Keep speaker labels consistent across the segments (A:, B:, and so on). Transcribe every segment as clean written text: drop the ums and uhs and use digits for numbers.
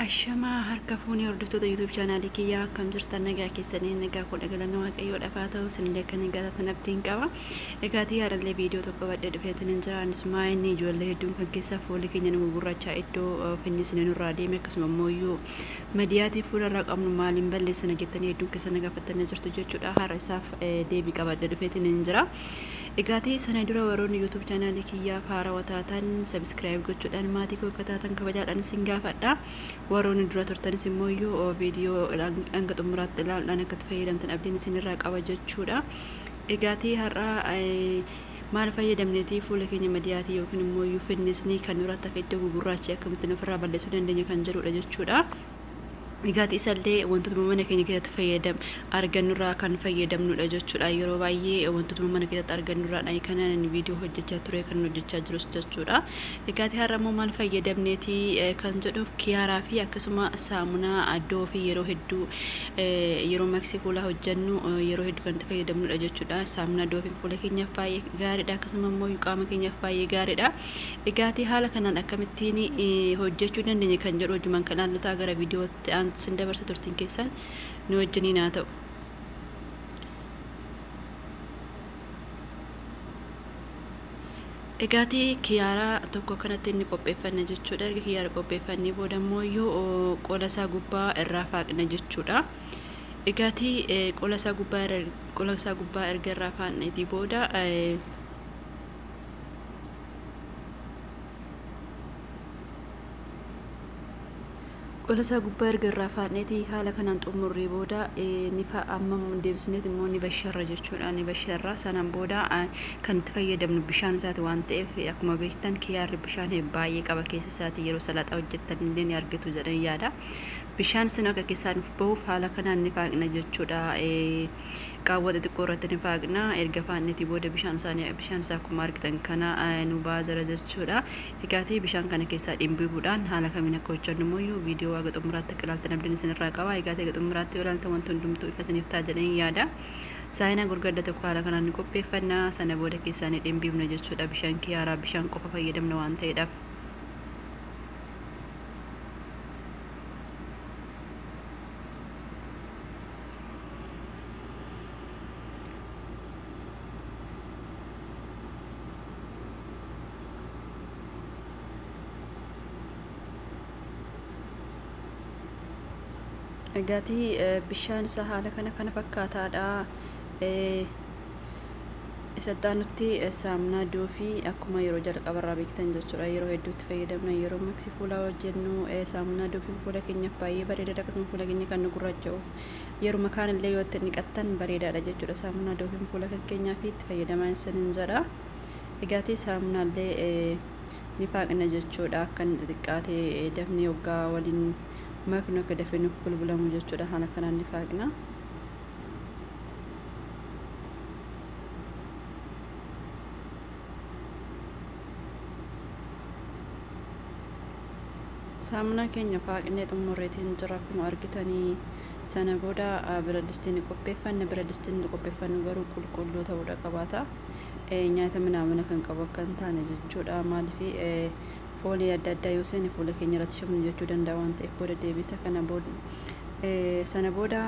A: Ashamaa harka fuunee hordoftoota YouTube chaanaalii kiyyaa akkam jirtan nagaa keessanii nagaa koo dhagalanna waaqayyoo dhafaa ta'u isinillee akka nagaa taatan abdiin qaba. Egaatii haarallee viidiyoo tokko qabadhee dhufeetiin hin jira. Anis maayinni ijoollee hedduun kan keessaa fuulli keenya nu gurgurrachaa iddoo finnisni nurraa deeme akkasuma immoo iyyuu madiyaatii fuularraa qabnu maaliin balleessina jettanii hedduun keessa na gaafattanii jirtu jechuudha. Har'a isaaf deebii qabadhee dhufeetiin hin jira. Egaatii sana dura warroonni YouTube chaanaalii kiyyaaf haarawaa taatan subscribe gochuudhaan maatii koo akka taatan kabajaadhaan isin gaafadha. Warroonni dura turtanis immoo iyyuu viidiyoo hanga xumuraatti ilaaluudhaan akka itti fayyadamtan abdiin isinirraa qaba jechuudha. Egaatii har'a maal fayyadamneetii fuula keenya madiyaatii yookiin immoo iyyuu finnisni kan nurratti hafe iddoo gugurraacha akkamittiin ofirraa balleessuu dandeenya kan jedhudha jechuudha. Egaatii isallee wantootuma mana keenya keessatti fayyadam argannurraa kan fayyadamnudha jechuudha. Yeroo baay'ee wantootuma mana keessatti argannurraa kanan viidiyoo hojjechaa ture kan hojjechaa jirus jechuudha. Egaatii har'a immoo maal fayyadamneetii kan jedhuuf kiyaaraa fi akkasuma saamunaa doofii yeroo hedduu yeroo maksii fuulaa hojjennu yeroo hedduu kan itti fayyadamnudha jechuudha. Saamunaa doofiin fuula keenyaaf baay'ee gaariidha akkasuma immoo qaama keenyaaf baay'ee gaariidha. Egaatii haala kanaan akkamittiin hojjechuu dandeenya kan jedhu hojumaan kan ilaallu gara viidiyootti sin dabarsa turtiin keessan nu wajjiniin haa ta'u. Egaatii kiyaaraa tokko kanatti inni qopheeffanna jechuudha. Erga kiyaara qopheeffannee booda immoo iyyuu qola isaa gubbaa irraa faaqna jechuudha. Egaatii qola isaa gubbaa erga irraa faaqneetii booda qola isaa gubbaa erga irraa faaqneetii haala kanaan xumurree booda ni amma deebisneet immoo ni basharra jechuudha. Ni basharra sanaan booda kan itti fayyadamnu bishaan isaati waan ta'eef akkuma beektan kiyaarri bishaan baay'ee qaba keessa isaati yeroo salaaxaa hojjettan illee ni argatu jedhan yaada. Bishaan sun akka keessaa nuuf bahuuf haala kanaan ni faaqna jechuudha. Qaawwa xixiqqoo irratti ni faaqna. Erga faaqneetii booda bishaan isaa akkuma argitan kana nu ba'aa jira jechuudha. Egaatii bishaan kana keessaa dhimbibuudhaan haala kamiin akka hojjennu immoo viidiyoo haga xumuraatti akka ilaaltan abdiin isinirraa qaba. Egaatii haga xumuraatti yoo ilaaltan wanti hundumtuu ifa isiniif ta'a jedhanii yaada. Saayinaa gurguddaa tokko haala kanaan ni qopheeffanna. Sana booda keessaa ni dhimbibna jechuudha. Bishaan kiyaaraa bishaan qofa fayyadamna waan ta'eedhaaf. Egaatii bishaan isaa haala kana fakkaataadha. Isa nutti saamunaa doofii akkuma yeroo jalqabarraa beektan jechuudha. Yeroo hedduutti fayyadamna. Yeroo maksii fuulaa hojjennu saamunaa doofiin fuula keenyaaf baay'ee bareedaadha. Akkasuma fuula keenya kan nu gurraacha'uuf yeruma kaanillee yoo itti niqattan bareedaadha jechuudha. Saamunaa doofiin fuula kan keenyaaf itti fayyadamaa isiniin jedha. Egaatii saamunaallee ni faaqna jechuudha. Akka inni xixiqqaatee dafnee hoggaa waliin maknu akka dafee nuuf bulbulamu jechuudha. Haala kanaan ni faaqna. Saamunaa keenya faaqnee xumurreetiin jira akkuma argitanii. Sana booda biradistiin qopheeffanna. Biradistiin qopheeffannu garuu qulqulluu ta'uudha qabaata. Nyaata minaamina kan qabu akka hin taane jechuudha. Maaliif foolii adda addaa yoo seene fuula keenya irratti shibnu jechuu danda'a waan ta'eef booda deebisa kana booda sana booda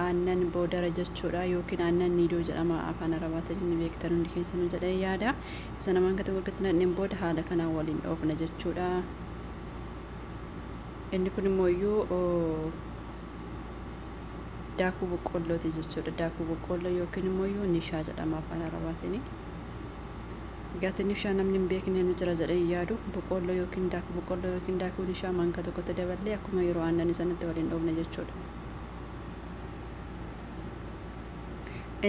A: aannan boodara jechuudha yookiin aannan niidoo jedhama afaan arabaatiin ni beektan hundi keessanuu jedhee yaada. Sana mankata gurgurtan dhanneen booda haala kanaan waliin dhoofna jechuudha. Inni kun immoo iyyuu daakuu boqqollooti jechuudha. Daakuu boqqolloo yookiin immoo iyyuu nishaa jedhama afaan arabaatiin. Egaatii nishaa namni hin beekne ni jira jedhee yaadu. Boqqolloo yookiin daakuu boqqolloo yookiin daakuu nishaa manka tokkotti daballee akkuma yeroo aannan sanatti waliin dhoofna jechuudha.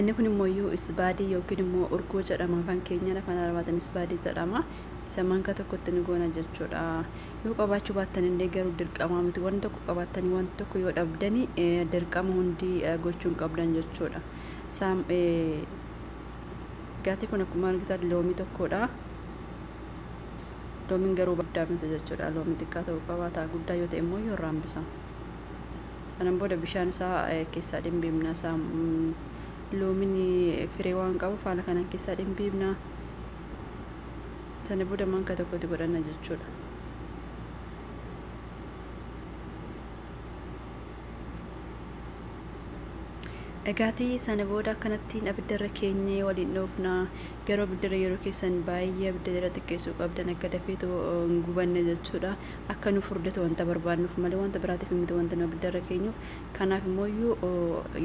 A: Inni kun immoo iyyuu isbaadii yookiin immoo urgoo jedhama afaan keenyaan afaan arabaatiin isbaadii jedhama. Isa manka tokkotti ni goona jechuudha. Yoo qabaachuu baattan illee garuu dirqama miti. Wanti tokko qabaattanii wanti tokko yoo dhabdanii dirqama hundi gochuu hin qabdan jechuudha. Egaatii kun akkuma argitan loomii tokkodha. Loomiin garuu guddaa miti jechuudha. Loomii xiqqaa ta'uu qabaata. Guddaa yoo ta'e immoo yoo irraa hambisa. Sanaan booda bishaan isaa keessaa dhimbiibna. Loomiin firee waan qabuuf haala kanaan keessaa dhimbiibna. Sana booda manka tokkotti godhanna jechuudha. Egaatii sana booda akkanattiin abiddarra keenyee waliin dhoofna. Garuu abiddarra yeroo keessan baay'ee abidda jala xiqqeessuu qabdan akka dafeetu hin gubanne jechuudha. Akka nu furdatu wanta barbaannuuf malee wanta biraatiif miti wanta nu abiddarra keenyuuf. Kanaaf immoo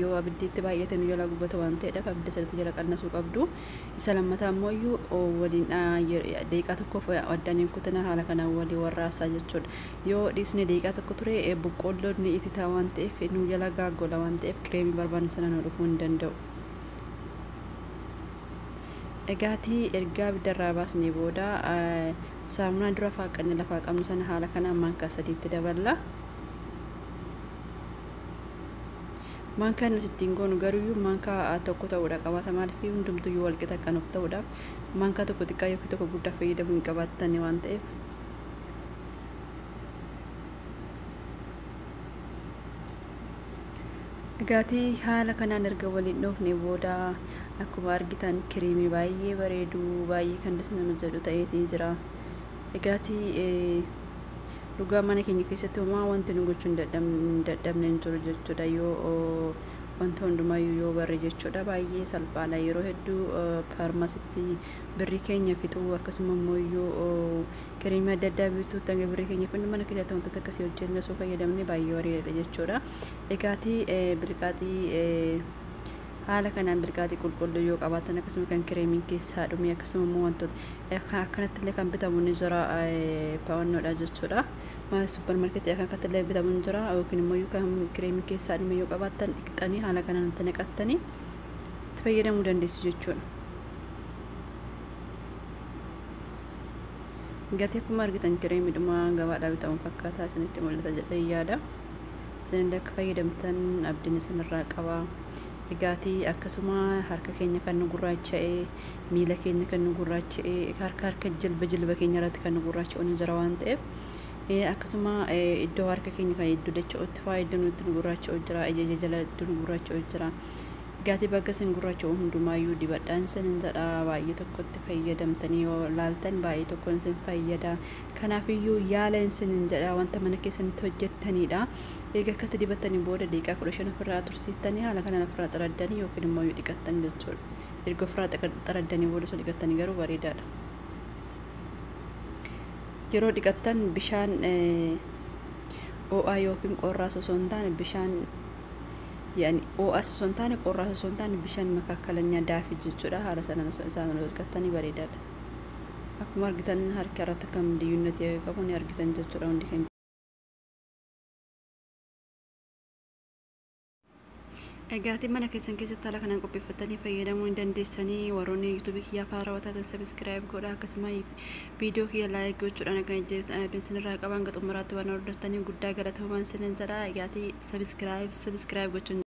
A: yoo abiddiitti baay'ate nu jala gubata waan ta'eedhaaf abidda sirriitti jala qannasuu qabdu. Isa lammataa immoo waliin daqiiqaa tokkoof addaan hin kutina haala kanaan walii warraasaa jechuudha. Yoo dhiisne daqiiqaa tokko ture boqqoolloon ni ititaa waan ta'eef nu jala gaaggola waan ta'eef kireemii barbaannu sana nu dhufuu hin danda'u. Egaatii ergaa abiddarraa baasnee booda saamunaa dura faaqanne lafaa qabnu sana haala kanaan maankaa 3tti daballa. Maankaan nuti ittiin goonu garuuyyuu maankaa tokko ta'uudha qabaata. Maaliif hundumtuyyuu walqixa akka nuuf ta'uudhaaf maankaa tokko xiqqaa yookiin tokko guddaa fayyadamuu hin qabaattan waan ta'eef. Egaatii haala kanaan erga waliin dhoofne booda akkuma argitan kireemii baay'ee bareedu baay'ee kan nama jedhu ta'eetii jira. Egaatii dhugaa mana keenya keessatti homaa wanti nu gochuu hin dadhabne hin jiru jechuudha. Yoo wanta hundumaayyuu yoo barre jechuudha baay'ee salphaadha. Yeroo hedduu faarmaasitti birrii keenya fixuu akkasuma immoo yoo kireemii adda addaa bituutti hanga birrii keenya fixnu mana keessatti wantoota akkasii hojjennee osoo fayyadamne baay'ee bareedaadha jechuudha. Egaatii bilqaaxii haala kanaan bilqaaxii qulqulluu yoo qabaatan akkasuma kan kireemiin keessaa dhume akkasuma immoo wantoota akkanatti illee kan bitamu ni jira paawwannoodha jechuudha. Supparmaarkeetii akkanatti illee bitamu ni jira yookiin immoo kan kireemiin keessaa dhume yoo qabaattan dhiqxanii haala kanaan itti naqattanii itti fayyadamuu dandeessu jechuudha. Gatii akkuma argitan kireemiidhuma gabaadhaa bitamu fakkaataa isinitti mul'ata jedhee yaada. Isinillee akka fayyadamtan abdiin isinirraa qaba. Egaatii akkasuma harka keenya kan nu gurraacha'e miila keenya kan nu gurraacha'e harka jilba keenya irratti kan nu gurraacha'u ni jira waan ta'eef akkasuma iddoo harka keenya kan iddoo dacha'utti fa'aa iddoo nutti nu gurraacha'u jira ija jala iddoo nu gurraacha'u jira. Egaatii bakka isin gurraacha'u hundumaayyuu dibadhaan isin jedha baay'ee tokkotti fayyadamtanii yoo laaltan baay'ee tokkoon isin fayyada. Kanaafiyyuu yaala isin jedha wanta mana keessanitti hojjettanidha. Egaa akkatti dibattanii booda daqiiqaa 15 ofirraa tursiiftanii haala kanaan ofirraa xaraddanii yookiin immoo yoo dhiqattan jechuudha. Erga ofirraa xaraddanii booda osoo dhiqattanii garuu bareedaadha. Yeroo dhiqattan bishaan ho'aa yookiin qorraas osoo hin taane bishaan yaani ho'aas osoo hin taane qorraas osoo hin taane bishaan makaakalanya daafii jechuudha. Haala sanaan osoo isaan dhiqattanii bareedaadha. Akkuma argitan harka irratti akkam liyyuunnatii qabu ni argitan jechuudha hundi keenya. Egaatii mana keessan keessatti haala kanaan qopheeffatanii fayyadamuu ni dandeessanii. Warroonni yuutuubii kiyyaa haarawaa taatan sabiskiraayib godhaa akkasuma viidiyoo kiyya laayik gochuudhaan akka jajjabeessan abdiin isinirraa qaban hanga xumuraatti waan hordoftanii guddaa galatoomaa isinin jedha. Egaatii sabiskiraayib gochuun